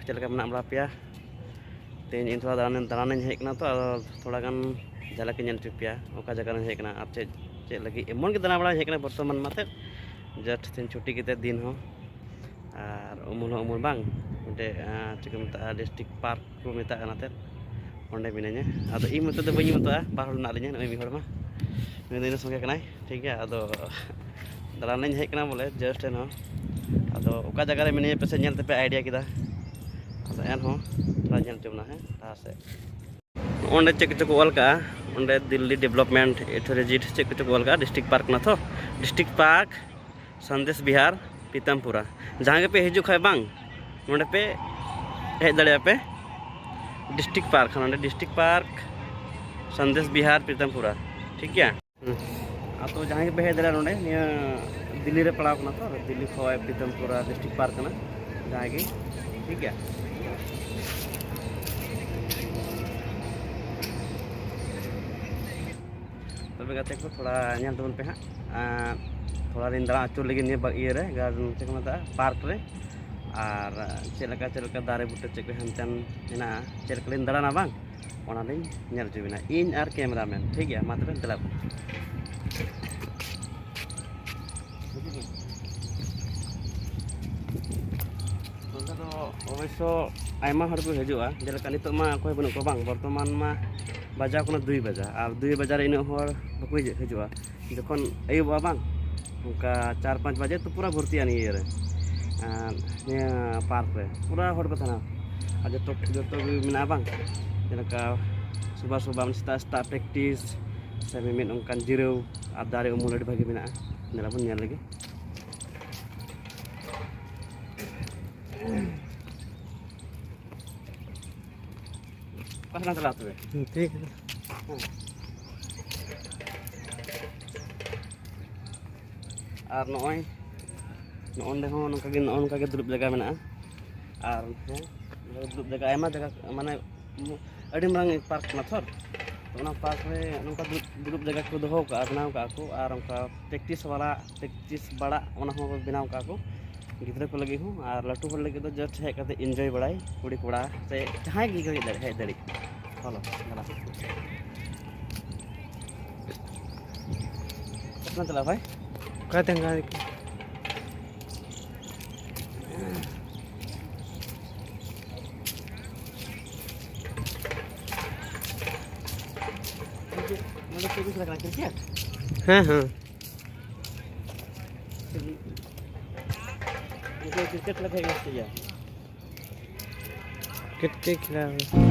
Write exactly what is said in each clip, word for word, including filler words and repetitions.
ᱪᱮᱫ ᱞᱮᱠᱟ ᱢᱮᱱᱟᱜ ᱵᱟᱲᱟ ᱯᱮᱭᱟ? ᱛᱮᱦᱮᱧ ᱤᱧ ᱛᱷᱚᱲᱟ ᱫᱟᱬᱟᱱ, ᱫᱟᱬᱟᱱᱤᱧ ᱦᱮᱡ ᱠᱟᱱᱟ ᱛᱚ, ᱟᱫᱚ ᱛᱷᱚᱲᱟ ᱜᱟᱱ ᱡᱷᱟᱞᱟᱠ ᱤᱧ ᱧᱮᱞ ᱦᱚᱪᱚ ᱯᱮᱭᱟ, ᱚᱠᱟ ᱡᱟᱭᱜᱟ ᱨᱤᱧ ᱦᱮᱡ ᱠᱟᱱᱟ ᱟᱨ ᱪᱮᱫ, ᱪᱮᱫ ᱞᱟᱹᱜᱤᱫ ᱮᱢᱚᱱ ᱜᱮ ᱫᱟᱬᱟ ᱵᱟᱲᱟᱧ ᱦᱮᱡ ᱠᱟᱱᱟ ᱵᱚᱨᱛᱚᱢᱟᱱ ᱢᱟᱛᱮᱫ, just ᱛᱮᱦᱮᱧ ᱪᱷᱩᱴᱤ ᱠᱟᱛᱮ ᱫᱤᱱ ᱦᱚᱸ, ᱟᱨ ᱩᱢᱩᱞ ᱦᱚᱸ ᱩᱢᱩᱞ ᱵᱟᱝ, ᱢᱤᱫᱴᱮᱡ, ᱟᱸ, ᱪᱮᱫ ᱠᱚ ᱢᱮᱛᱟᱜᱼᱟ, ᱰᱤᱥᱴᱨᱤᱠᱴ ᱯᱟᱨᱠ ᱠᱚ ᱢᱮᱛᱟᱜ ᱠᱟᱱᱟ ᱛᱮᱫ, ᱚᱸᱰᱮ ᱢᱤᱱᱟᱹᱧᱟ᱾ ᱟᱫᱚ ᱤᱧ ᱢᱚᱛᱚ ᱫᱚ ᱵᱟᱹᱧ ᱢᱚᱛᱚᱜᱼᱟ, ᱵᱟᱨ ᱦᱚᱲ ᱢᱮᱱᱟᱜ ᱞᱤᱧᱟ, ᱱᱩᱭ ᱢᱤᱫ ᱦᱚᱲ ᱢᱟ, ᱱᱩᱭ ᱫᱚ ᱤᱧ ᱥᱚᱸᱜᱮ ᱠᱟᱱᱟᱭ, ᱴᱷᱤᱠ ᱜᱮᱭᱟ᱾ ᱟᱫᱚ ᱫᱟᱬᱟᱱ ᱞᱤᱧ ᱦᱮᱡ ᱠᱟᱱᱟ ᱵᱚᱞᱮ, just ᱮᱱᱦᱚᱸ᱾ ᱟᱫᱚ ᱚᱠᱟ ᱡᱟᱭᱜᱟ ᱨᱮ ᱢᱤᱱᱟᱹᱧᱟ ᱯᱟᱥᱮᱡ ᱧᱮᱞ ᱛᱮᱯᱮ ᱟᱭᱰᱤᱭᱟ ᱠᱮᱫᱟ᱾ ᱟᱫᱚ ᱮᱱᱦᱚᱸ ᱛᱷᱚᱲᱟ ᱧᱮᱞ ᱦᱚᱪᱚ ᱵᱚᱱᱟ, ᱦᱮᱸ, ᱞᱟᱦᱟ ᱥᱮᱫ᱾ ᱚᱸᱰᱮ ᱪᱮᱫ ᱠᱚᱪᱚ ᱠᱚ ᱚᱞ ᱠᱟᱜᱼᱟ, ᱚᱸᱰᱮ ᱫᱤᱞᱞᱤ ᱰᱮᱵᱷᱞᱚᱯᱢᱮᱱᱴ ᱚᱛᱷᱚᱨᱤᱴᱤ ᱪᱮᱫ ᱠᱚᱪᱚ ᱠᱚ ᱚᱞ ᱠᱟᱜᱼᱟ, ᱰᱤᱥᱴᱨᱤᱠᱴ ᱯᱟᱨᱠ ᱠᱟᱱᱟ ᱛᱚ, ᱰᱤᱥᱴᱨᱤᱠᱴ ᱯᱟᱨᱠ ᱥᱟᱸᱫᱮᱥ ᱵᱤᱦᱟᱨ ᱯᱤᱛᱟᱢᱯᱩᱨᱟ᱾ ᱡᱟᱦᱟᱸ ᱜᱮᱯᱮ ᱦᱤᱡᱩᱜ ᱠᱷᱟᱡ ᱵᱟᱝ, ᱱᱚᱸᱰᱮ ᱯᱮ ᱦᱮᱡ ᱫᱟᱲᱮᱭᱟᱜᱼᱟ ᱯᱮ, ᱰᱤᱥᱴᱨᱤᱠᱴ ᱯᱟᱨᱠ, ᱱᱚᱸᱰᱮ ᱰᱤᱥᱴᱨᱤᱠᱴ ᱯᱟᱨᱠ ᱥᱟᱸᱫᱮᱥ ᱵᱤᱦᱟᱨ ᱯᱤᱛᱟᱢᱯᱩᱨᱟ, ᱴᱷᱤᱠ ᱜᱮᱭᱟ᱾ ᱦᱩᱸ᱾ ᱟᱫᱚ ᱡᱟᱦᱟᱸᱭ ᱜᱮᱯᱮ ᱦᱮᱡ ᱫᱟᱲᱮᱭᱟᱜᱼᱟ ᱱᱚᱸᱰᱮ, ᱱᱤᱭᱟᱹ ᱫᱤᱞᱞᱤ ᱨᱮ ᱯᱟᱲᱟᱣ ᱠᱟᱱᱟ ᱛᱚ, ᱫᱤᱞᱞᱤ ᱠᱷᱚᱡ ᱯᱤᱛᱟᱢᱯᱩᱨᱟ ᱰᱤᱥᱴᱨᱤᱠᱴ ᱯᱟᱨᱠ ᱠᱟᱱᱟ, ᱡᱟᱦᱟᱸᱭ ᱜᱮ, ᱴᱷᱤᱠ ᱜᱮᱭᱟ᱾ ᱛᱚᱵᱮ ᱜᱟᱛᱮ ᱠᱚ, ᱛᱷᱚᱲᱟ ᱧᱮᱞ ᱛᱟᱵᱚᱱ ᱯᱮ ᱦᱟᱸᱜ᱾ ᱟᱨ ᱛᱷᱚᱲᱟ ᱞᱤᱧ ᱫᱟᱬᱟ ᱟᱹᱪᱩᱨ ᱞᱮᱜᱮ ᱱᱤᱭᱟᱹ ᱵᱟ-, ᱤᱭᱟᱹ ᱨᱮ, ᱜᱟᱨᱰᱮᱱ ᱪᱮᱫ ᱠᱚ ᱢᱮᱛᱟᱜᱼᱟ, ᱯᱟᱨᱠ ᱨᱮ᱾ ᱟᱨ ᱪᱮᱫ ᱞᱮᱠᱟ, ᱪᱮᱫ ᱞᱮᱠᱟ ᱫᱟᱨᱮ ᱵᱩᱴᱟᱹ ᱪᱮᱫ ᱠᱚ ᱦᱟᱱᱛᱮ ᱢᱮᱱᱟᱜᱼᱟ, ᱪᱮᱫ ᱞᱮᱠᱟ ᱞᱤᱧ ᱫᱟᱬᱟᱱᱟ ᱵᱟᱝ, ᱚᱱᱟ ᱞᱤᱧ ᱧᱮᱞ ᱦᱚᱪᱚ ᱵᱤᱱᱟ, ᱤᱧ ᱟᱨ ᱠᱮᱢᱮᱨᱟᱢᱮᱱ, ᱴᱷᱤᱠ ᱜᱮᱭᱟ᱾ ᱢᱟ ᱛᱚᱵᱮ ᱫᱮᱞᱟ ᱵᱚᱱ᱾ ᱱᱚᱸᱰᱮ ᱫᱚ ᱚᱵᱚᱥᱥᱚ ᱟᱭᱢᱟ ᱦᱚᱲ ᱠᱚ ᱦᱤᱡᱩᱜᱼᱟ, ᱡᱮᱞᱮᱠᱟ ᱱᱤᱛᱚᱜ ᱢᱟ ᱚᱠᱚᱭ ᱵᱟᱹᱱᱩᱜ ᱠᱚᱣᱟ ᱵᱟᱝ, ᱵᱚᱨᱛᱚᱢᱟᱱ ᱢᱟ ᱵᱟᱡᱟᱣ ᱠᱟᱱᱟ ᱫᱩᱭ ᱵᱟᱡᱟ, ᱟᱨ ᱫᱩᱭ ᱵᱟᱡᱟ ᱨᱮ ᱤᱱᱟᱹᱜ ᱦᱚᱲ ᱵᱟᱠᱚ ᱦᱤᱡᱩᱜ, ᱦᱤᱡᱩᱜᱼᱟ᱾ ᱡᱚᱠᱷᱚᱱ ᱟᱹᱭᱩᱵᱚᱜᱼᱟ ᱵᱟᱝ, ᱚᱱᱠᱟ ᱪᱟᱨ ᱯᱟᱸᱪ ᱵᱟᱡᱮ ᱛᱚ ᱯᱩᱨᱟᱹ ᱵᱷᱚᱨᱛᱤᱜᱼᱟ ᱱᱤᱭᱟᱹ ᱤᱭᱟᱹ ᱨᱮ, ᱟᱨ ᱱᱤᱭᱟᱹ ᱯᱟᱨᱠ ᱨᱮ ᱯᱩᱨᱟᱹ ᱦᱚᱲ ᱠᱚ ᱛᱟᱦᱮᱱᱟ᱾ ᱟᱨ ᱡᱚᱛᱚ, ᱡᱚᱛᱚ ᱜᱮ ᱢᱮᱱᱟᱜᱼᱟ ᱵᱟᱝ, ᱡᱮᱞᱮᱠᱟ ᱥᱩᱵᱟ ᱥᱩᱵᱟ, ᱢᱟᱱᱮ ᱥᱮᱛᱟᱜ ᱥᱮᱛᱟᱜ ᱯᱨᱮᱠᱴᱤᱥ ᱥᱮ ᱢᱤᱢᱤᱫ ᱚᱱᱠᱟᱱ ᱡᱤᱨᱟᱹᱣ, ᱟᱨ ᱫᱟᱨᱮ ᱩᱢᱩᱞ ᱟᱹᱰᱤ ᱵᱷᱟᱹᱜᱤ ᱢᱮᱱᱟᱜᱼᱟ᱾ ᱫᱮᱞᱟ ᱵᱚᱱ ᱧᱮᱞ ᱞᱮᱜᱮ᱾ ᱚᱠᱟ ᱥᱮᱫ ᱞᱟᱝ ᱪᱟᱞᱟᱜᱼᱟ ᱛᱚᱵᱮ? ᱦᱩᱸ, ᱴᱷᱤᱠ ᱜᱮᱭᱟ᱾ ᱦᱮᱸ᱾ ᱟᱨ ᱱᱚᱜᱼᱚᱭ, ᱱᱚᱜᱼᱚ ᱱᱚᱸᱰᱮ ᱦᱚᱸ ᱱᱚᱝᱠᱟ ᱜᱮ, ᱱᱚᱜᱼᱚ ᱱᱚᱝᱠᱟ ᱜᱮ ᱫᱩᱲᱩᱵ ᱡᱟᱭᱜᱟ ᱢᱮᱱᱟᱜᱼᱟ᱾ ᱟᱨ ᱦᱮᱸ, ᱱᱚᱸᱰᱮ ᱫᱩᱲᱩᱵ ᱡᱟᱭᱜᱟ, ᱟᱭᱢᱟ ᱡᱟᱭᱜᱟ, ᱢᱟᱱᱮ, ᱟᱹᱰᱤ ᱢᱟᱨᱟᱝ ᱯᱟᱨᱠ ᱠᱟᱱᱟ ᱛᱷᱚᱨ᱾ ᱛᱚ, ᱚᱱᱟ ᱯᱟᱨᱠ ᱨᱮ ᱱᱚᱝᱠᱟ ᱫᱩᱲᱩᱵ, ᱫᱩᱲᱩᱵ ᱡᱟᱭᱜᱟ ᱠᱚ ᱫᱚᱦᱚ ᱠᱟᱜᱼᱟ, ᱵᱮᱱᱟᱣ ᱠᱟᱜᱼᱟ ᱠᱚ᱾ ᱟᱨ ᱚᱱᱠᱟ ᱯᱨᱮᱠᱴᱤᱥ ᱵᱟᱲᱟ, ᱯᱨᱮᱠᱴᱤᱥ ᱵᱟᱲᱟᱜ, ᱚᱱᱟ ᱦᱚᱸ ᱵᱮᱱᱟᱣ ᱠᱟᱜᱼᱟ ᱠᱚ᱾ ᱜᱤᱫᱽᱨᱟᱹ ᱠᱚ ᱞᱟᱹᱜᱤᱫ ᱦᱚᱸ ᱟᱨ ᱞᱟᱹᱴᱩ ᱦᱚᱲ ᱞᱟᱹᱜᱤᱫ ᱫᱚ just ᱦᱮᱡ ᱠᱟᱛᱮ enjoy ᱵᱟᱲᱟᱭ, ᱠᱩᱲᱤ ᱠᱚᱲᱟ ᱥᱮ ᱡᱟᱦᱟᱸᱭ ᱜᱮ ᱦᱮᱡ ᱫᱟᱲᱮᱭᱟᱜ, ᱦᱮᱡ ᱫᱟᱲᱮᱭᱟᱜ᱾ ᱦᱮᱞᱳ, ᱫᱟᱫᱟ᱾ ᱠᱟᱛᱱᱟ ᱪᱟᱞᱟᱜ ᱵᱷᱟᱭ? ᱠᱟᱛᱮ ᱜᱟᱱ ᱱᱚᱰᱮ ᱪᱮᱫ ᱠᱚ ᱠᱷᱮᱞᱟ ᱠᱟᱱᱟ? ᱠᱨᱤᱠᱮᱴ? ᱦᱮᱸ, ᱦᱮᱸ᱾ ᱱᱤᱛᱚᱜ ᱠᱨᱤᱠᱮᱴ ᱠᱷᱮᱞᱟ ᱠᱷᱮᱞ ᱦᱩᱭᱩᱜ ᱜᱮᱭᱟ᱾ ᱠᱨᱤᱠᱮᱴ ᱠᱷᱮᱞᱟ ᱦᱩᱭᱩᱜ᱾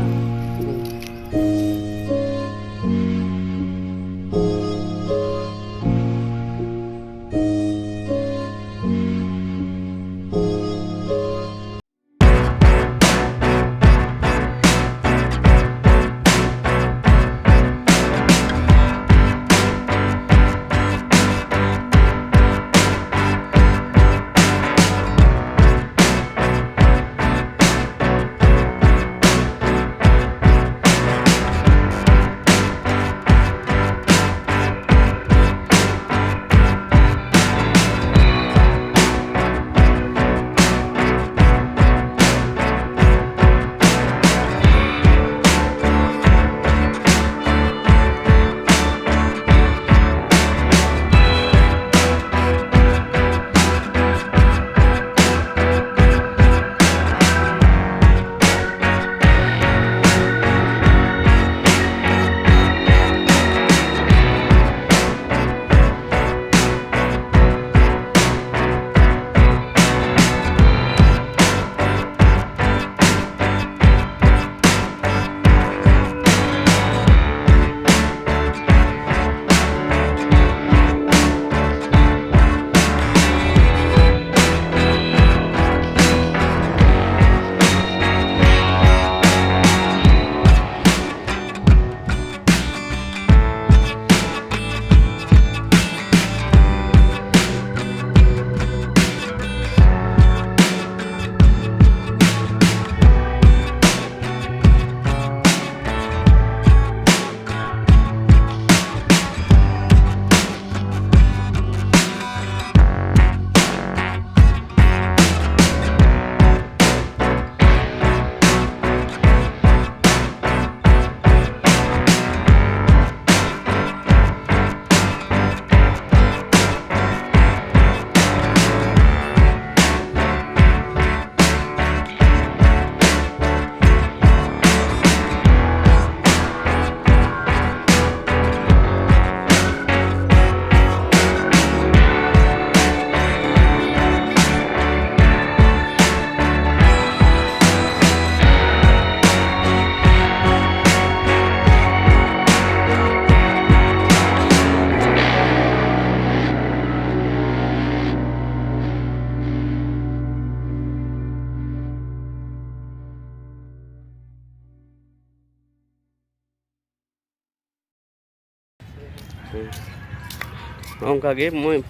ᱱᱚᱜᱼᱚ ᱱᱚᱝᱠᱟ ᱜᱮ ᱢᱚᱡᱽ,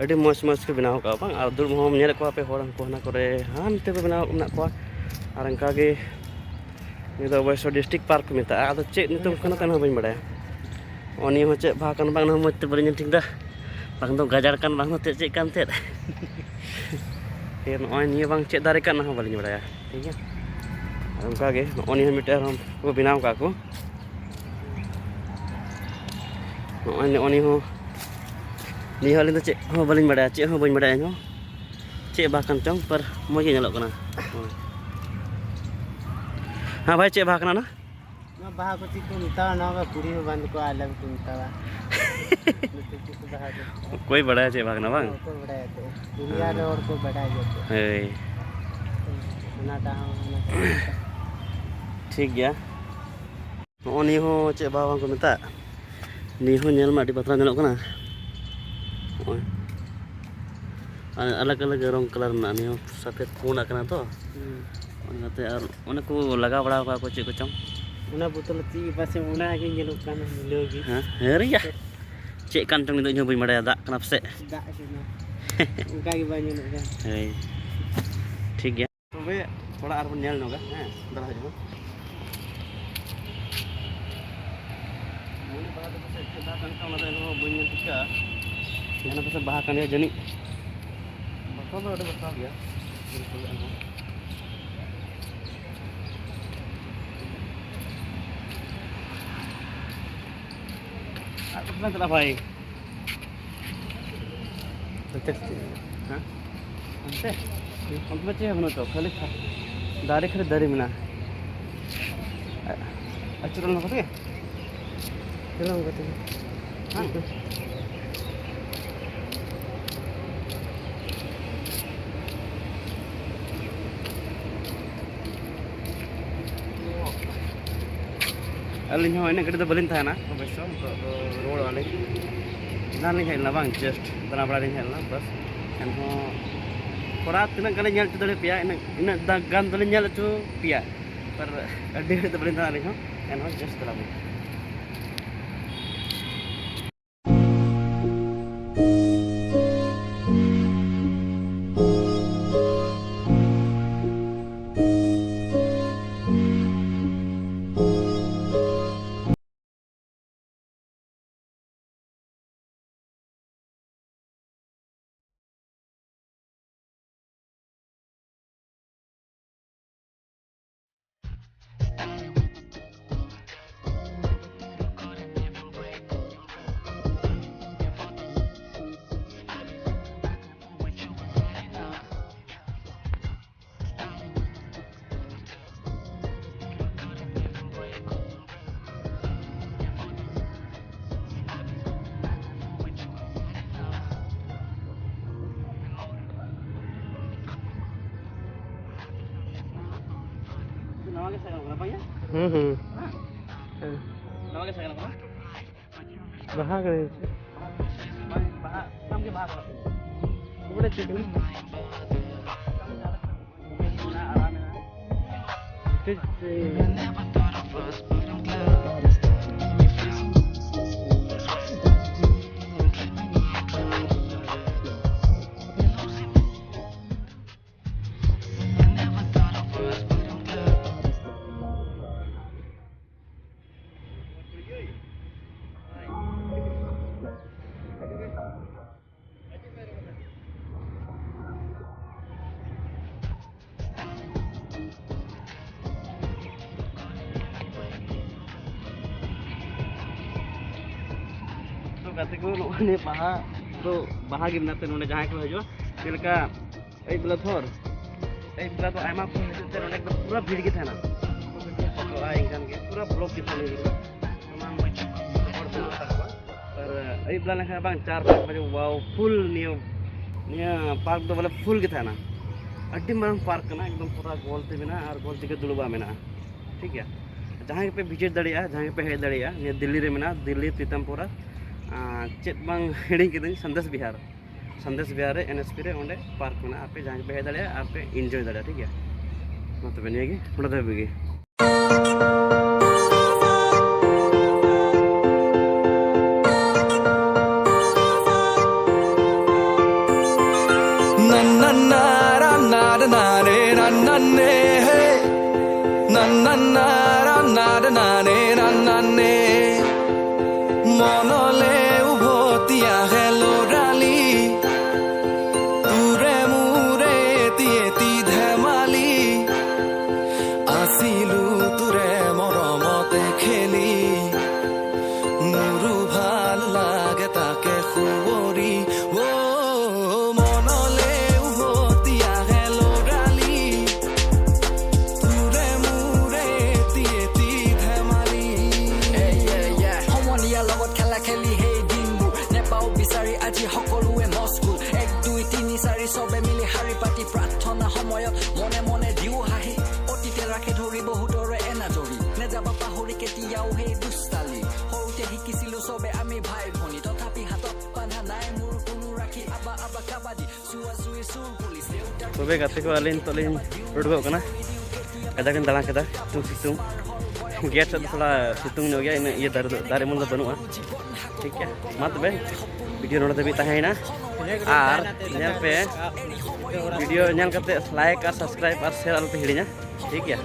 ᱟᱹᱰᱤ ᱢᱚᱡᱽ ᱢᱚᱡᱽ ᱠᱚ ᱵᱮᱱᱟᱣ ᱠᱟᱜᱼᱟ ᱵᱟᱝ? ᱟᱨ ᱫᱩᱲᱩᱵ ᱦᱚᱸ ᱧᱮᱞᱮᱫ ᱠᱚᱣᱟ ᱯᱮ, ᱦᱚᱲ ᱦᱟᱱᱠᱩ ᱦᱟᱱᱟ ᱠᱚᱨᱮ ᱦᱟᱱᱛᱮ ᱠᱚ ᱵᱮᱱᱟᱣ ᱢᱮᱱᱟᱜ ᱠᱚᱣᱟ᱾ ᱟᱨ ᱚᱱᱠᱟ ᱜᱮ ᱱᱤᱭᱟᱹ ᱫᱚ ᱚᱵᱚᱥᱥᱚ ᱰᱤᱥᱴᱨᱤᱠᱴ ᱯᱟᱨᱠ ᱠᱚ ᱢᱮᱛᱟᱜᱼᱟ᱾ ᱟᱫᱚ ᱪᱮᱫ ᱧᱩᱛᱩᱢ ᱠᱟᱱᱟ ᱛᱮᱱ ᱦᱚᱸ ᱵᱟᱹᱧ ᱵᱟᱲᱟᱭᱟ᱾ ᱱᱚᱜᱼᱚ ᱱᱤᱭᱟᱹ ᱦᱚᱸ ᱪᱮᱫ ᱵᱟᱦᱟ ᱠᱟᱱᱟ ᱵᱟᱝ, ᱚᱱᱟ ᱦᱚᱸ ᱢᱚᱡᱽ ᱛᱮ ᱵᱟᱹᱧ ᱧᱮᱞ ᱴᱷᱤᱠ ᱫᱟ᱾ ᱵᱟᱝ ᱫᱚ ᱜᱟᱡᱟᱲ ᱠᱟᱱ, ᱵᱟᱝ ᱫᱚ ᱪᱮᱫ ᱪᱮᱫ ᱠᱟᱱ ᱛᱮᱫ᱾ ᱯᱷᱤᱨ ᱱᱚᱜᱼᱚᱭ ᱱᱤᱭᱟᱹ ᱵᱟᱝ ᱪᱮᱫ ᱫᱟᱨᱮ ᱠᱟᱱᱟ ᱚᱱᱟ ᱦᱚᱸ ᱵᱟᱹᱞᱤᱧ ᱵᱟᱲᱟᱭᱟ᱾ ᱴᱷᱤᱠ ᱜᱮᱭᱟ, ᱟᱨ ᱚᱱᱠᱟ ᱜᱮ ᱱᱚᱜᱼᱚ ᱱᱤᱭᱟᱹ ᱦᱚᱸ ᱢᱤᱫᱴᱮᱱ ᱟᱨᱦᱚᱸ ᱠᱚ ᱵᱮᱱᱟᱣ ᱠᱟᱜᱼᱟ ᱠᱚ᱾ ᱱᱚᱜᱼᱚᱭ ᱱᱚᱜᱼᱚ ᱱᱤᱭᱟᱹ ᱦᱚᱸ, ᱱᱤᱭᱟᱹ ᱦᱚᱸ ᱟᱹᱞᱤᱧ ᱫᱚ ᱪᱮᱫ ᱦᱚᱸ ᱵᱟᱹᱞᱤᱧ ᱵᱟᱲᱟᱭᱟ, ᱪᱮᱫ ᱦᱚᱸ ᱵᱟᱹᱧ ᱵᱟᱲᱟᱭᱟ ᱤᱧ ᱦᱚᱸ᱾ ᱪᱮᱫ ᱵᱟᱦᱟ ᱠᱟᱱ ᱪᱚᱝ, ᱯᱟᱨ ᱢᱚᱡᱽ ᱜᱮ ᱧᱮᱞᱚᱜ ᱠᱟᱱᱟ᱾ ᱦᱳᱭ᱾ ᱦᱮᱸ ᱵᱷᱟᱭ, ᱪᱮᱫ ᱵᱟᱦᱟ ᱠᱟᱱᱟ ᱚᱱᱟ? ᱱᱚᱣᱟ ᱵᱟᱦᱟ ᱠᱚ ᱪᱮᱫ ᱠᱚ ᱢᱮᱛᱟᱣᱟ, ᱱᱚᱣᱟ ᱠᱚ ᱠᱩᱲᱤ ᱦᱚᱸ ᱵᱟᱝ ᱫᱚᱠᱚ ᱟᱞᱮ ᱠᱚ ᱢᱮᱛᱟᱣᱟ᱾ ᱱᱚᱛᱮ ᱪᱮᱫ ᱠᱚ ᱵᱟᱦᱟ ᱠᱚ? ᱚᱠᱚᱭ ᱵᱟᱲᱟᱭᱟ ᱪᱮᱫ ᱵᱟᱦᱟ ᱠᱟᱱᱟ ᱵᱟᱝ? ᱚᱠᱚᱭ ᱵᱟᱲᱟᱭᱟ ᱛᱚ? ᱫᱩᱱᱤᱭᱟᱹ ᱨᱮ ᱦᱚᱲ ᱠᱚ ᱵᱟᱰᱟᱭ ᱜᱮᱭᱟ ᱛᱚ᱾ ᱦᱳᱭ᱾ ᱚᱱᱟᱴᱟᱜ ᱦᱚᱸ, ᱚᱱᱟᱴᱟᱜ ᱦᱚᱸ᱾ ᱴᱷᱤᱠ ᱜᱮᱭᱟ᱾ ᱱᱚᱜᱼᱚ ᱱᱤᱭᱟᱹ ᱦᱚᱸ ᱪᱮᱫ ᱵᱟᱦᱟ ᱵᱟᱝ ᱠᱚ ᱢᱮᱛᱟᱜ? ᱱᱤᱭᱟᱹ ᱦᱚᱸ ᱧᱮᱞ ᱢᱮ, ᱟᱹᱰᱤ ᱵᱟᱛᱨᱟᱣ ᱧᱮᱞᱚᱜ ᱠᱟᱱᱟ᱾ ᱱᱚᱜᱼᱚᱭ᱾ ᱟᱨ ᱟᱞᱟᱜᱽ ᱟᱞᱟᱜᱽ ᱨᱚᱝ ᱠᱟᱞᱟᱨ ᱢᱮᱱᱟᱜᱼᱟ᱾ ᱱᱤᱭᱟᱹ ᱦᱚᱸ ᱥᱟᱯᱷᱮᱫ ᱯᱩᱸᱰ ᱟᱠᱟᱱᱟ ᱛᱚ᱾ ᱦᱩᱸ᱾ ᱚᱱᱟᱛᱮ ᱟᱨ ᱚᱱᱮ ᱠᱚ ᱞᱟᱜᱟᱣ ᱵᱟᱲᱟ ᱠᱟᱜᱼᱟ ᱠᱚ ᱪᱮᱫ ᱠᱚᱪᱚᱝ᱾ ᱚᱱᱟ ᱵᱳᱛᱚᱞ ᱪᱮᱫ ᱯᱟᱥᱮ ᱚᱱᱟ ᱜᱮ ᱧᱮᱞᱚᱜ ᱠᱟᱱᱟ ᱢᱤᱞᱟᱹᱣ ᱜᱮ᱾ ᱦᱮᱸ? ᱦᱮᱸ ᱨᱮᱭᱟ᱾ ᱪᱮᱫ ᱠᱟᱱ ᱪᱚᱝ ᱱᱤᱛᱚᱜ ᱤᱧ ᱦᱚᱸ ᱵᱟᱹᱧ ᱵᱟᱲᱟᱭᱟ, ᱫᱟᱜ ᱠᱟᱱᱟ ᱯᱟᱥᱮᱡ᱾ ᱫᱟᱜ ᱠᱟᱱᱟ᱾ ᱚᱱᱠᱟ ᱜᱮ ᱵᱟᱝ ᱧᱮᱞᱚᱜ ᱠᱟᱱᱟ᱾ ᱦᱳᱭ᱾ ᱴᱷᱤᱠ ᱜᱮᱭᱟ᱾ ᱛᱚᱵᱮ ᱚᱲᱟᱜ ᱨᱮᱵᱚᱱ ᱧᱮᱞ ᱧᱚᱜᱟ, ᱦᱮᱸ, ᱫᱟᱬᱟ ᱦᱤᱡᱩᱜ ᱵᱚᱱ᱾ ᱢᱚᱱᱮ ᱵᱟᱦᱟ ᱫᱚ ᱯᱟᱥᱮᱡ ᱪᱮᱫ ᱵᱟᱦᱟ ᱠᱟᱱ ᱠᱷᱟᱱ ᱚᱱᱟ ᱫᱚ ᱮᱱᱦᱚᱸ ᱵᱟᱹᱧ ᱧᱮᱞ ᱴᱷᱤᱠ ᱠᱟᱜᱼᱟ᱾ ᱡᱟᱦᱟᱸ ᱯᱟᱥᱮᱡ ᱵᱟᱦᱟ ᱠᱟᱱ ᱜᱮᱭᱟ ᱡᱟᱹᱱᱤᱡ᱾ ᱵᱟᱛᱨᱟᱣ ᱫᱚ ᱟᱹᱰᱤ ᱵᱟᱛᱨᱟᱣ ᱜᱮᱭᱟ, ᱵᱤᱞᱠᱩᱞ ᱮᱱᱦᱚᱸ᱾ ᱟᱨ ᱠᱚᱛᱱᱟ ᱪᱟᱞᱟᱜ ᱵᱷᱟᱭ? ᱱᱚᱛᱮ ᱪᱮᱫ? ᱦᱮᱸ? ᱚᱱᱛᱮ? ᱚᱱᱛᱮ ᱫᱚ ᱪᱮᱫ ᱦᱚᱸ ᱵᱟᱹᱱᱩᱜ ᱛᱚ, ᱠᱷᱟᱹᱞᱤ ᱠᱷᱟ-, ᱫᱟᱨᱮ, ᱠᱷᱟᱹᱞᱤ ᱫᱟᱨᱮ ᱢᱮᱱᱟᱜᱼᱟ᱾ ᱟ-, ᱟᱹᱪᱩᱨᱚᱜ ᱱᱚᱝᱠᱟ ᱛᱮᱜᱮ? ᱪᱚᱞᱚ ᱚᱱᱠᱟ ᱛᱮᱜᱮ᱾ ᱦᱮᱸ? ᱟᱹᱞᱤᱧ ᱦᱚᱸ ᱤᱱᱟᱹᱜ ᱜᱷᱟᱹᱲᱤᱡ ᱫᱚ ᱵᱟᱹᱞᱤᱧ ᱛᱟᱦᱮᱱᱟ ᱚᱵᱚᱥᱥᱚ, ᱱᱤᱛᱚᱜ ᱫᱚ ᱨᱩᱣᱟᱹᱲᱚᱜ ᱟᱹᱞᱤᱧ᱾ ᱮᱱᱟᱱ ᱞᱤᱧ ᱦᱮᱡ ᱞᱮᱱᱟ ᱵᱟᱝ, just ᱫᱟᱬᱟ ᱵᱟᱲᱟ ᱞᱤᱧ ᱦᱮᱡ ᱞᱮᱱᱟ, ᱵᱟᱥ᱾ ᱮᱱᱦᱚᱸ ᱛᱷᱚᱲᱟ ᱛᱤᱱᱟᱹᱜ ᱜᱟᱱ ᱞᱤᱧ ᱧᱮᱞ ᱦᱚᱪᱚ ᱫᱟᱲᱮ ᱯᱮᱭᱟ, ᱤᱱᱟᱹᱜ, ᱤᱱᱟᱹᱜ ᱫᱟ-, ᱜᱟᱱ ᱫᱚᱞᱤᱧ ᱧᱮᱞ ᱦᱚᱪᱚ ᱯᱮᱭᱟ, ᱯᱟᱨ ᱟᱹᱰᱤ ᱜᱷᱟᱹᱲᱤᱡ ᱫᱚ ᱵᱟᱹᱞᱤᱧ ᱫᱟᱬᱟ ᱟᱹᱞᱤᱧ ᱦᱚᱸ, ᱮᱱᱦᱚᱸ just ᱫᱟᱬᱟ ᱵᱟᱲᱟ᱾ ᱱᱚᱣᱟ ᱜᱮ ᱥᱟᱜᱮᱱ ᱠᱟᱱᱟ, ᱵᱟᱝ ᱭᱟ? ᱦᱩᱸ, ᱦᱩᱸ᱾ ᱦᱮᱸ? ᱦᱮᱸ᱾ ᱱᱚᱣᱟ ᱜᱮ ᱥᱟᱜᱮᱱ ᱠᱟᱱᱟ? ᱵᱟᱦᱟ ᱠᱟᱱᱟ ᱪᱮ? ᱵᱟᱦᱟ, ᱵᱟᱦᱟ, ᱥᱟᱱᱟᱢ ᱜᱮ ᱵᱟᱦᱟ ᱠᱟᱱᱟ᱾ ᱵᱚᱞᱮ ᱪᱮᱫ ᱠᱟᱱᱟ? ᱪᱮᱫ ᱪᱮᱫ? ᱛᱚ ᱜᱟᱛᱮ ᱠᱚ, ᱱᱚᱜᱼᱚᱭ ᱱᱤᱭᱟᱹ ᱵᱟᱦᱟ ᱫᱚ, ᱵᱟᱦᱟ ᱜᱮ ᱢᱮᱱᱟᱜ ᱛᱮ ᱱᱚᱰᱮ ᱡᱟᱦᱟᱸᱭ ᱠᱚ ᱦᱤᱡᱩᱜᱼᱟ, ᱪᱮᱫ ᱞᱮᱠᱟ ᱟᱹᱭᱩᱵ ᱵᱮᱞᱟ ᱛᱷᱚᱨ, ᱟᱹᱭᱩᱵ ᱵᱮᱞᱟ ᱫᱚ ᱟᱭᱢᱟ ᱠᱚ ᱦᱤᱡᱩᱜ ᱛᱮ ᱱᱚᱰᱮ ᱮᱠᱫᱚᱢ ᱯᱩᱨᱟᱹ ᱵᱷᱤᱲ ᱜᱮ ᱛᱟᱦᱮᱱᱟ᱾ ᱯᱷᱳᱴᱳᱜᱼᱟ ᱮᱱᱠᱷᱟᱱ ᱜᱮ ᱯᱩᱨᱟᱹ ᱵᱞᱚᱠ ᱜᱮ ᱛᱟᱦᱮᱱᱟ᱾ ᱥᱟᱱᱟᱢ ᱦᱚᱲ ᱠᱚ ᱢᱮᱱᱟᱜ ᱛᱟᱠᱚᱣᱟ᱾ ᱟᱨ ᱟᱹᱭᱩᱵ ᱵᱮᱞᱟ ᱞᱮᱱᱠᱷᱟᱱ ᱵᱟᱝ, ᱪᱟᱨ ᱯᱟᱸᱪ ᱵᱟᱡᱮ, wow, ᱯᱷᱩᱞ ᱱᱤᱭᱟᱹ, ᱱᱤᱭᱟᱹ ᱯᱟᱨᱠ ᱫᱚ ᱵᱚᱞᱮ ᱯᱷᱩᱞ ᱜᱮ ᱛᱟᱦᱮᱱᱟ᱾ ᱟᱹᱰᱤ ᱢᱟᱨᱟᱝ ᱯᱟᱨᱠ ᱠᱟᱱᱟ, ᱮᱠᱫᱚᱢ ᱯᱩᱨᱟᱹ ᱜᱳᱞ ᱛᱮ ᱢᱮᱱᱟᱜᱼᱟ ᱟᱨ ᱜᱳᱞ ᱛᱮᱜᱮ ᱫᱩᱲᱩᱵᱟᱜ ᱢᱮᱱᱟᱜᱼᱟ᱾ ᱴᱷᱤᱠ ᱜᱮᱭᱟ, ᱡᱟᱦᱟᱸᱭ ᱜᱮᱯᱮ ᱵᱷᱤᱡᱤᱴ ᱫᱟᱲᱮᱭᱟᱜᱼᱟ, ᱡᱟᱦᱟᱸᱭ ᱜᱮᱯᱮ ᱦᱮᱡ ᱫᱟᱲᱮᱭᱟᱜᱼᱟ, ᱱᱤᱭᱟᱹ ᱫᱤᱞᱞᱤ ᱨᱮ ᱢᱮᱱᱟᱜᱼᱟ, ᱫᱤᱞᱞᱤ ᱯᱤᱛᱟᱢᱯᱩᱨᱟ, ᱟᱨ ᱪᱮᱫ ᱵᱟᱝ ᱦᱤᱲᱤᱧ ᱠᱤᱫᱟᱹᱧ, ᱥᱟᱱᱫᱮᱥ ᱵᱤᱦᱟᱨ᱾ ᱥᱟᱱᱫᱮᱥ ᱵᱤᱦᱟᱨ ᱨᱮ ᱮᱱ ᱮᱥ ᱯᱤ ᱨᱮ ᱚᱸᱰᱮ ᱯᱟᱨᱠ ᱢᱮᱱᱟᱜᱼᱟ, ᱟᱯᱮ ᱡᱟᱦᱟᱸᱭ ᱜᱮᱯᱮ ᱦᱮᱡ ᱫᱟᱲᱮᱭᱟᱜᱼᱟ ᱟᱨ ᱯᱮ ᱤᱱᱡᱚᱭ ᱫᱟᱲᱮᱭᱟᱜᱼᱟ᱾ ᱴᱷᱤᱠ ᱜᱮᱭᱟ, ᱢᱟ ᱛᱚᱵᱮ ᱱᱤᱭᱟᱹ ᱜᱮ, ᱱᱚᱰᱮ ᱫᱷᱟᱹᱵᱤᱡ ᱜᱮ᱾ Na na na ra na ra na re ra na ne he. Na na na ra na ra na re ra na ne. মনলে উভতি আহে ল'ৰালি, তোৰে মোৰে এটি এটি ধেমালি। আছিলো তোৰে মৰমতে খেলি, মোৰো ভাল লাগে তাকে সুঁৱৰি। অ, মনলে উভতি আহে ল'ৰালি, তোৰে মোৰে এটি এটি ধেমালি। সমনীয়াৰ লগত খেলা খেলি সেই দিনবোৰ নেপাওঁ বিচাৰি আজি সকলোৱে মস্কুল। এক, দুই, তিনি, চাৰি, চবে মিলি শাৰী পাতি প্ৰাৰ্থনা সময়ত মনে মনে দিওঁ হাঁহি। অতীতে ৰাখে ধৰি বহু এতিয়াও সেই দুষ্টালি। সৰুতে শিকিছিলো চবে আমি ভাই ভনী, তথাপি হাতত বান্ধা নাই মোৰ কোনো ৰাখী। আবা আবা কাবাডী, চুৱা চুই চুৰ পুলিচ, দেউতাৰ ᱛᱚᱵᱮ ᱜᱟᱛᱮ ᱠᱚ, ᱟᱹᱞᱤᱧ ᱱᱤᱛᱚᱜ ᱞᱤᱧ ᱩᱰᱩᱠᱚᱜ ᱠᱟᱱᱟ᱾ ᱠᱟᱡᱟᱠ ᱞᱤᱧ ᱫᱟᱬᱟ ᱠᱮᱫᱟ ᱥᱤᱛᱩᱝ ᱥᱤᱛᱩᱝ᱾ ᱜᱮᱴ ᱥᱮᱫ ᱫᱚ ᱛᱷᱚᱲᱟ ᱥᱤᱛᱩᱝ ᱧᱚᱜ ᱜᱮᱭᱟ, ᱤᱱᱟᱹᱜ ᱤᱭᱟᱹ ᱫᱟᱨᱮ ᱫᱚ, ᱫᱟᱨᱮ ᱩᱢᱩᱞ ᱫᱚ ᱵᱟᱹᱱᱩᱜᱼᱟ᱾ ᱴᱷᱤᱠ ᱜᱮᱭᱟ, ᱢᱟ ᱛᱚᱵᱮ ᱵᱷᱤᱰᱤᱭᱳ ᱱᱚᱰᱮ ᱫᱷᱟᱹᱵᱤᱡ ᱛᱟᱦᱮᱸᱭᱮᱱᱟ᱾ ᱟᱨ ᱧᱮᱞ ᱯᱮ, ᱵᱷᱤᱰᱤᱭᱳ ᱧᱮᱞ ᱠᱟᱛᱮ ᱞᱟᱭᱤᱠ ᱟᱨ ᱥᱟᱵᱥᱠᱨᱟᱭᱤᱵ ᱟᱨ ᱥᱮᱭᱟᱨ ᱟᱞᱚᱯᱮ ᱦᱤᱲᱤᱧᱟ᱾ ᱴᱷᱤᱠ ᱜᱮᱭᱟ᱾